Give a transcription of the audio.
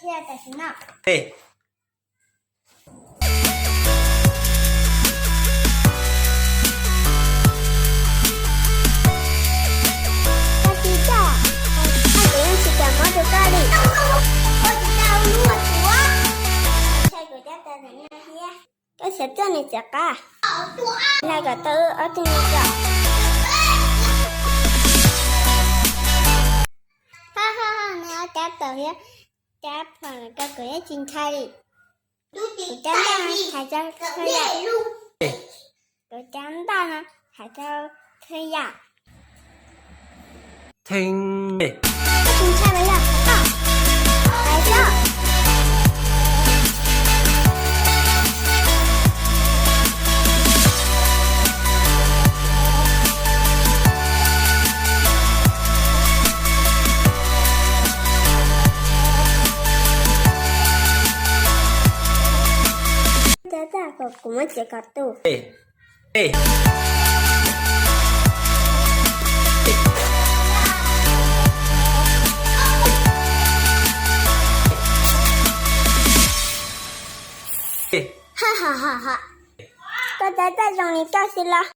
Yog tam sim no. Peb. Koj tsis txawj, koj tsis txawj, kuv yeej tsis kam muab rau koj li. Koj tsis txawj lub tuav. Ntshai kuv cab tau tus nyiaj thiab. Koj xav tuaj nws txiv qab. Hlais kom tau wb ob tug nyiaj kom. Ha ha ha, nws ob cab tau thiab. Cab phom lawm koj kuv yeej tsis ntshai li. Kuv cab ntaj no hais rau thawj yam. Kuv cab ntaj no hais rau thawj yam. Theej. Tsis ntshai los yog hais txog. Tab tab kom kuv muab txiav kom tu. Ha ha ha ha. Koj tab tab zoo li koj xwb los.